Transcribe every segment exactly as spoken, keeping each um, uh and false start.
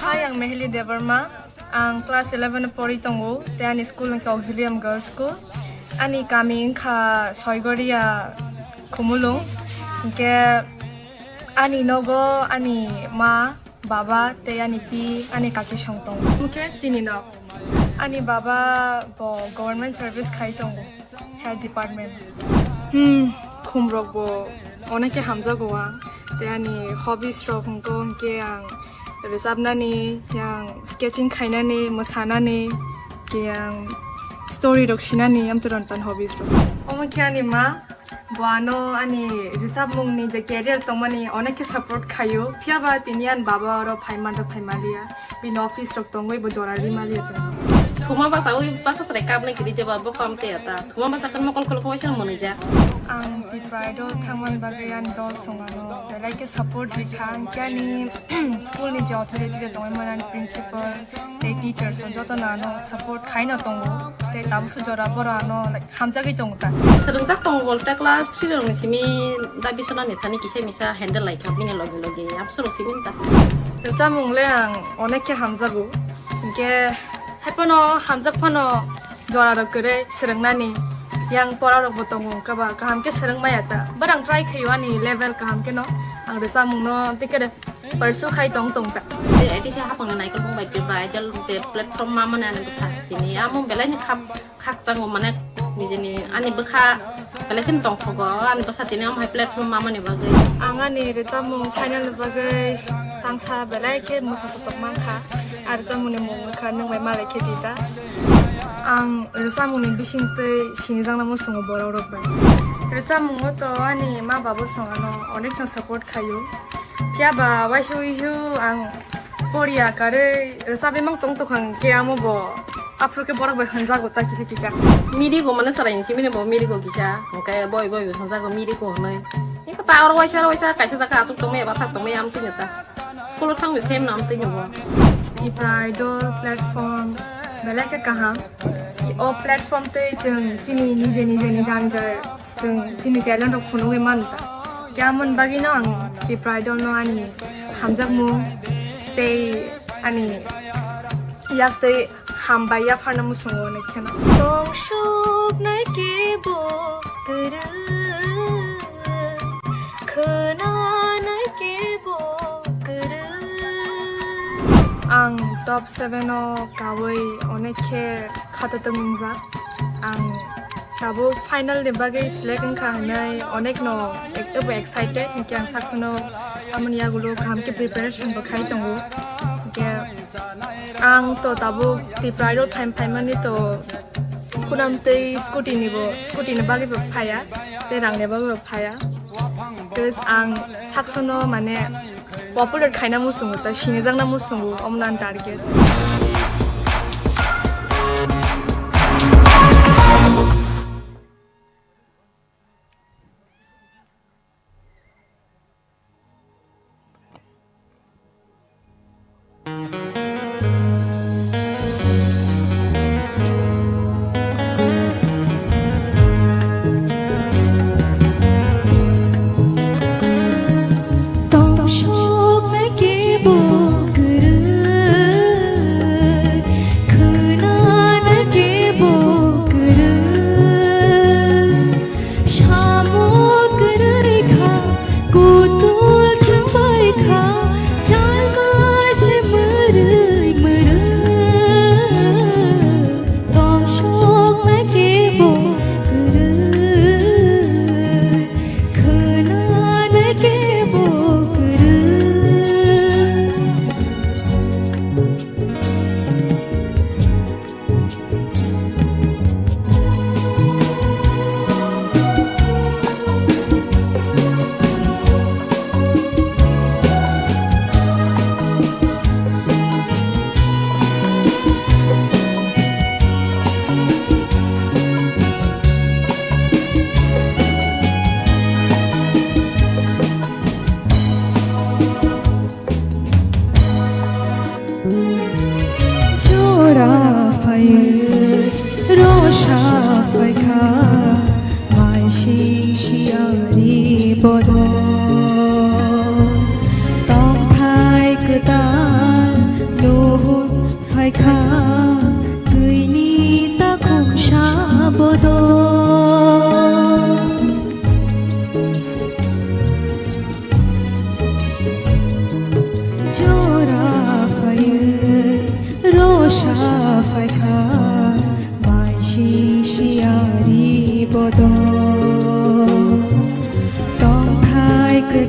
Hi, ang Meheli Debbarma. Ang class eleven o pori tongo, tei ani school hwnkhe Auxilium Girls School. Ani kami wngkha Soigoria Khumulwng. Hwnkhe ani nogo ani ma, baba tei ani pi, ani kaki song tongo. Hwnkhe chini nok. Ani baba bo government service khai tongo, health department. Hmm, khumrok bo onek khe hamjago ang. Tei ani hobbies rok hwnkhe, hwnkhe ang rwchapnani, yang sketching khainani, mwsanani, yang story rok sinani, amtwrwng tan hobbies rok. Omo khe ani ma, bo ano ani rwchapmungni je career tongmani onek khe support khaio, phiya ba tini ani baba oro phai manjak phai maliya, bini office rok tongwi bo jora ri maliya chwng. Thuma basa ui basa chwrai kapnai kiri jeba bo kam te ata. Thuma basa kan mokol kol khawaisa mwnwi ja. Ang Tipra Idol thangmani bagwi ani dol songano belai khe support rikha, hwnkhe ani school ni je authority rok tongwi mani, ani principal tei teachers rok jotono ano support khaino tongo, tei tabukso jora borok ano, like, hamjagwi tongo ta. Swrwngjak tongo bolte class three rokni simi da bisona ni thani kisa misa handle lai kha bini logi logi, abso rok simi ta. Rwchapmung le ang onek khe hamjago, hwnkhe haiphano hamjak phano jora rok kwrwi swrwngnani, yang pora rok bo tongo, wngkha ba kaham khe swrwng maya ta. Barang try khaio ani level kaham khe no, ang rwchapmung no tei khe pursue khai tong tong ta. Tei A D C hapang ni naikolbung bai Tipra Idol je platform ma mani ani bwsa tini amo belai ni khap khakchango mane nijini ani bwkha belai kheno tongthogo ani bwsa tini amo hai platform ma mani bagwi. Ang ani rwchapmung final ni bagwi tangsa belai khe mwsa sotok mankha. Ar rwchapmung ni mung wngkha Nwng Bai Malai Khe Di Ta. Ang rwchapmung ni bisingtwi sinijakna muchungo borok rok bai. Rwchapmung o to ani ma babo song ano onek no support khaio. Phiya ba waisa uisu ang poriya karwi rwchapwi mang tong tongkha hwnkhe amo bo aphuru khe borok bai hwnjago ta kisa kisa. Miri go mane chwrai ni simi bo miri go kisa hwnkhe boi boi bo hwnjago miri go hwnwi. Eko ta oro waisa oro waisa kaisa jaga aswk tongmaya bathak tongmaya amtwi no ta. School o thangwi sem no amtwi no bo. Tipra Idol platform belai khe kaham. O platform tei chwng chini nije nije ni jani jai Chwng chini talent rok phunugwi mano ta. Khe amoni bagwino ang Tipra Idol no ani hamjakmung tei ani yaktwi hambai yapharna muchungo, hwnwi kheno. Tong suknai kebo kwrwng, khwnanai kebo kwrwng. Ang top seven o kawi onek khe khatatung wngjak. Ang tabuk final ni bagwi select wngkha hwnwi onek no ek-, ebo excited, hinkhe ang saksono amoni yagulo kaham khe preparation bo khai tongo. Hinkhe ang to tabuk Tipra Idol phaim phaimani to khunam tei scooty ni bo, scooty ni bagwi bo phaiya, tei rang ni bagwi bo phaiya. Because ang saksono mane popular khaina muchungo, ta sinijakna muchungo, omo no ang target.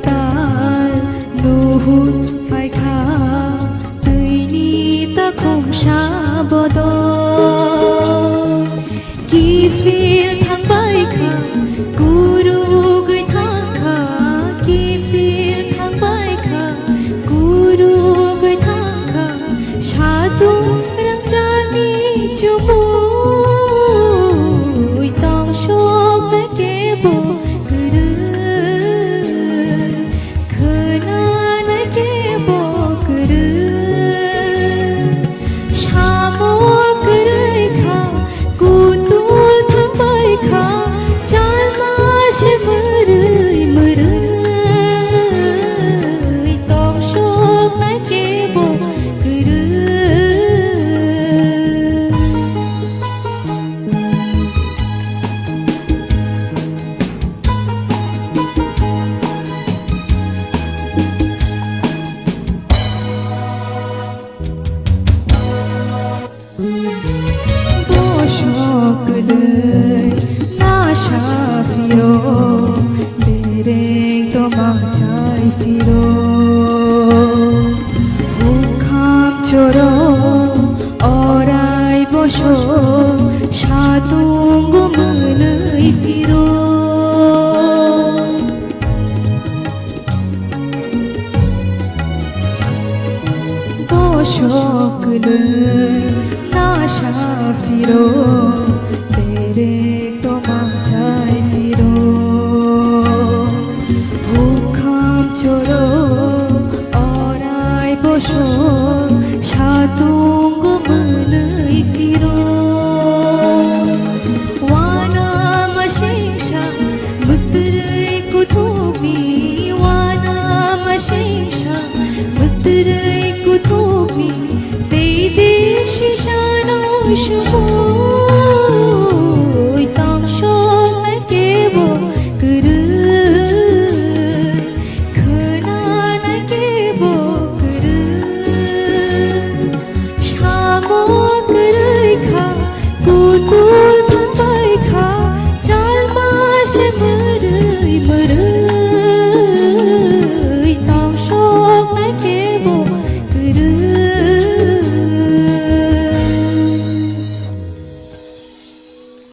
Tal nuhun phaikha twini takhumsa.